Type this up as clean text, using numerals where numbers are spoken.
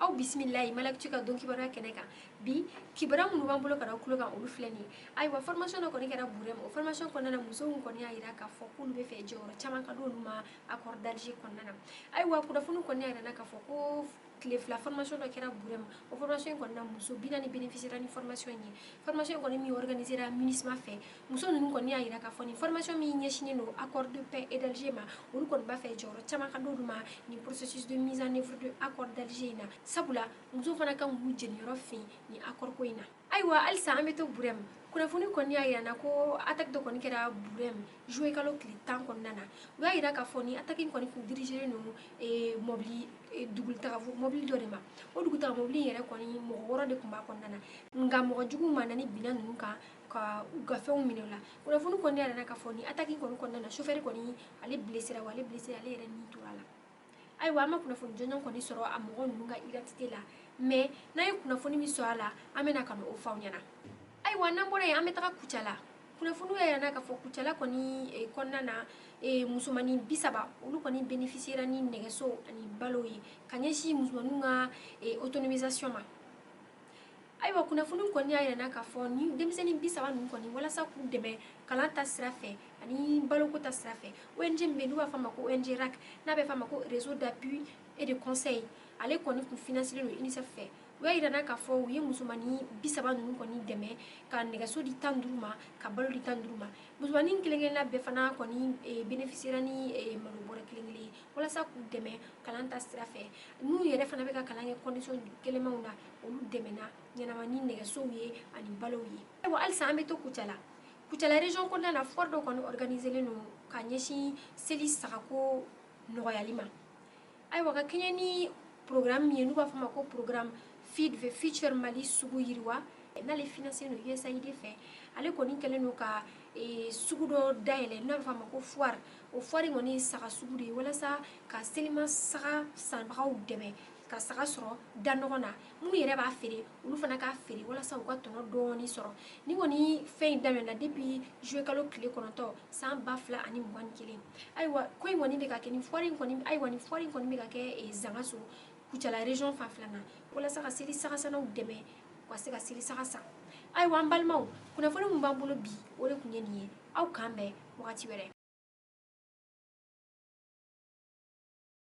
Aw bisimila Malactu ka don kibaruya kɛnɛ kan. Bi kibaruya minnu b'an bolo ka da tulo kan, olu filɛ nin ye. Ayiwa, formation dɔ kɔni kɛra Burɛm. O formation kɔnɔna na, musow kɔni y'a jira k'a fɔ k'olu bɛ fɛ jɔyɔrɔ caman ka d'olu ma accord d'Alger kɔnɔna na. Ayiwa, kunnafoni kɔni y'a jira k'a fɔ ko tile 2 formation dɔ kɛra Burɛm. O formation in kɔnɔna na, muso 40 bénéficiera ni formation in ye. Formation in kɔni min organisera MINUSMA fɛ, muso ninnu kɔni y'a jira k'a fɔ nin formation min ɲɛsinnen don accord de paix et d'Alger ma, olu kɔni b'a fɛ jɔyɔrɔ caman ka d'olu ma nin processus de mise en œuvre de accord d'Alger in na, sabula muso fana kan k'u jeniyɔrɔ fin nin accord ko in na. Ayiwa, halisa an bɛ to Burɛm. Kunnafoni kɔni y'a jira n na ko attaque dɔ kɔni kɛra Burɛm juillet kalo tile 10 kɔnɔna na. U y'a jira k'a fɔ ni attaque in kɔni tun dirigé don mɔbili dugutaga mɔbili dɔ de ma. O dugutaga mɔbili in yɛrɛ kɔni, mɔgɔ 6 de tun b'a kɔnɔna na, nka mɔgɔ juguw ma na ni binna ninnu kan ka u ka fɛnw minɛ u la. Kunnafoni kɔni y'a jira k'a fɔ ni attaque in kɔni kɔnɔna na, chauffeur kɔni, ale blessé wa ale blessé, ale yɛrɛ ni tora a la. Ayiwa, an ma kunnafoni jɔnjɔn kɔni sɔrɔ a mɔgɔ ninnu ka identité la, mais n'an ye kunnafoni min sɔrɔ a la, an bɛna ka na o fɔ aw ɲɛna. Ayiwa, n'an bɔra yen, an bɛ taga Kucala. Kunnafoniw y'a jira k'a fɔ Kucala kɔni kɔnɔna na, musomanin 30, olu kɔni bénéficiera ni nɛgɛso ani balo ye ka ɲɛsin musomaninw ka autonomisation ma. Ayiwa, kunnafoni kɔni y'a jira k'a fɔ ni denmisɛnnin 30 ninnu kɔni, walasa k'u dɛmɛ kalan ta sira fɛ ani baloko ta sira fɛ, ONG min bɛ yen n'u b'a fɔ a ma ko ONG RAC, n'a bɛ fɔ a ma ko Réseau d'appui et de conseil, ale kɔni tun financé don UNICEF fɛ. U y'a jira k'a fɔ u ye musomanin 30 ninnu kɔni dɛmɛ ka nɛgɛso di 15 ma, ka balo di 15 ma. Musomanin kelen kelenna bɛɛ fana kɔni bénéficiera ni malo bɔrɛ kelen kelen ye, walasa k'u dɛmɛ kalan ta sira fɛ. N'u yɛrɛ fana bɛ ka kalan kɛ condition gɛlɛnmanw na, olu dɛmɛna ɲɛnama ni nɛgɛsow ye ani balow ye. Ayiwa, halisa an bɛ to Kucala. Kucala région kɔnɔna na, foire dɔ kɔni organisé don ka ɲɛsin seli sagako nɔgɔyali ma. Ayiwa, ka kɛɲɛ ni programme min ye n'u b'a fɔ a ma ko programme Feed the Future Mali sugu yiriwa, n'ale financé don USAID fɛ, ale kɔni kɛlen don ka sugu dɔ dayɛlɛ n'a bɛ fɔ a ma ko foire. O foire in kɔni ye saga sugu de ye, walasa ka selima saga sanbagaw dɛmɛ ka saga sɔrɔ da nɔgɔ na. Minnu yɛrɛ b'a feere, olu fana k'a feere walasa u ka tɔnɔ dɔɔni sɔrɔ. Ni kɔni fɛn in daminɛna depuis juillet kalo tile 9 san 2021. Ayiwa, ko in kɔni bɛ ka kɛ ni foire in kɔni, ayiwa, ni foire in kɔni bɛ ka kɛ Zangaso, Kucala région fan filanan, walasa ka seli sagasanaw dɛmɛ u ka se ka seli saga san. Ayiwa, an balimaw, kunnafoni min b'an bolo bi, o de tun ye nin ye. Aw k'an bɛn wagati wɛrɛ.